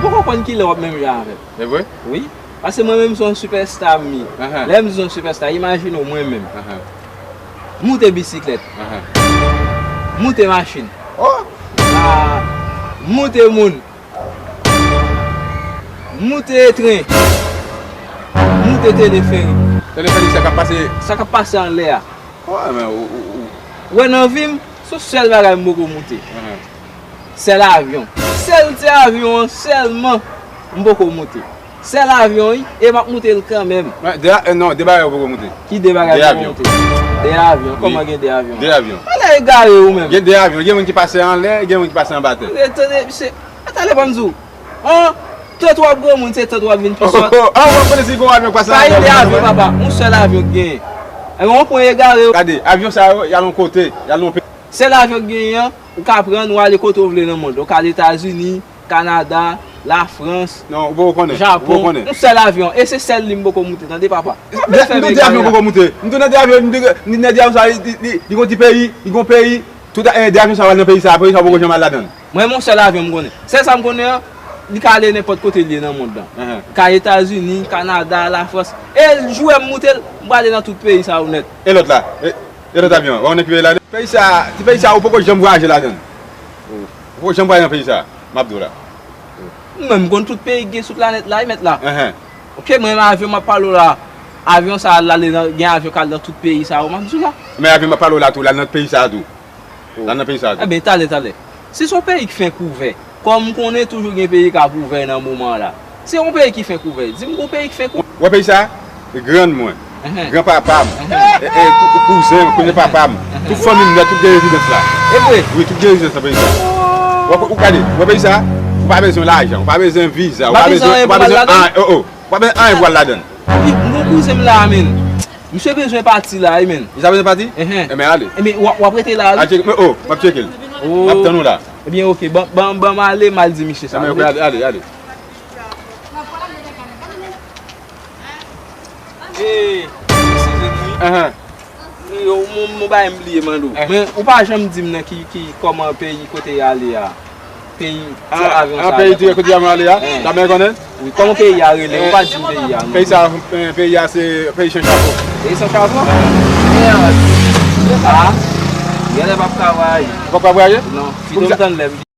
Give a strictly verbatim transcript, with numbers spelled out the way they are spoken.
Ou konprann kilè w ap menm jan avè m. E vre? Wi. Paske mwen menm se yon sipèsta m ye. Ahan. Lè m di se yon sipèsta, imajine w mwen menm. Ahan. Moute bisiklèt. Ahan. Moute machin. Oh! Ah, moute moun. Moute tren. Moute teleferik. Teleferik, sa k ap pase? Sa k ap pase anlè a. Oh, men, ou, ou, ou. Wè, nan vi m, se sèl bagay m poko moute. Ahan. Sèl avyon. Sèl ti avyon an sèlman m poko moute. Sèl avyon, wi, e m ap moute l kanmenm. Mwen, de a-, eh, non, de bagay ou poko moute. Ki de bagay m poko moute? De avyon. De avyon. Kòman gen de avyon? De avyon. Ala egare ou menm. Gen de avyon. Gen moun ki pase anlè, gen moun ki pase anba tè. Tande, tande, misye. Talè ban m di w. An, tant w ap granmoun, se tant w ap vin pi sòt. Oh, oh, oh, ah, w ap konnen si gon avyon k pase anlè. Pa gen de avyon, papa. Yon sèl avyon k genyen. Ebyen, w pran egare. Gade, avyon sa yo, y al yon kote, y al yon peyi. Sèl avyon k genyen an, ou ka pran l, ou ale kote w vle nan mond. Ou ka al Etazini, Kanada, Lafrans, Japon. Non, ou poko konnen. Ou poko konnen. Yon sèl avyon. E se sèl li m poko moute, tande, papa. M tou di avyon poko moute. M tou nan de avyon, m di, m di nan de avyon sa, li, li, li, li gon ti peyi, li gon peyi. Tout, eh, de avyon sa yo al nan peyi sa, peyi sa yo poko janm al ladan l. Mwen, yon sèl avyon m konnen. Sèl sa m konnen an, li ka ale nenpòt kote li ye nan mond lan. Ahan. Li ka Etazini, Kanada, Lafrans. E l, jou m moute l, m prale nan tout peyi sa yo nèt. E lòt la? E, e lòt avyon an? Ou konnen ki peyi la? Peyi sa, ti peyi sa, ou poko janm vwayaje ladan l. Ou poko janm vwayaje nan peyi sa, m ap di w la. Mwen, m konn tout peyi ki gen sou planèt la, wi, mèt la. Ahan. Ok, mwen, avyon m ap pale w la, avyon sa a, l ale nan, gen avyon k al nan tout peyi sa yo, m ap di w la. Men avyon m ap pale w la tou, l al nan peyi sa a tou. L al nan peyi sa a tou. Ebyen, talè, talè. Si se yon peyi ki fenk ouvè, kòm m konnen toujou gen peyi k ap ouvè nan moman an la. Si se yon peyi ki fenk ouvè, di m gon peyi ki fenk ouvè. Ou wè peyi sa a? Grann mwen, granpapa m, e, e, kou-, kouzen, kouzen papa m, tout fanmi m nèt, tout gen rezidans la. E vre? Wi, tout gen rezidans nan peyi sa a. Ou, ou gade, ou wè peyi sa a? Ou pa bezwen lajan, ou pa bezwen viza, ou pa bezwen, ou pa bezwen anyen, oh, oh. Ou pa bezwen anyen pou al ladan l. Epi, m gon kouzen m la a, men. Misye bezwen pati la, wi, men. Misye bezwen pati? Enhen. Enben, ale. Enben, w ap, w ap rete la, wi. Al tcheke, men, oh, m ap tcheke l. Oh. M ap tann ou la. Ebyen, ok. Ban, ban, ban m ale, m al di misye sa. Enben, ok, ale, ale, ale. Eh, eskize m, wi. Enhen. Yo, mon, mon bagay m bliye mande w. Eh. Men, ou pa janm di m nan ki, ki, kòman peyi kote y ale a. Peyi, ti avyon sa a. Ah, peyi, ti kote avyon ale a? Eh. Sa mwen konnen? Wi, kòman peyi a rele? Ou pa di m peyi a, non. Peyi sa, eh, peyi a se peyi San Chapo. Peyi San Chapo? Mèd. Ah, genlè p ap ka vwayaje. Ou p ap ka vwayaje? Non. Kite m tann lè m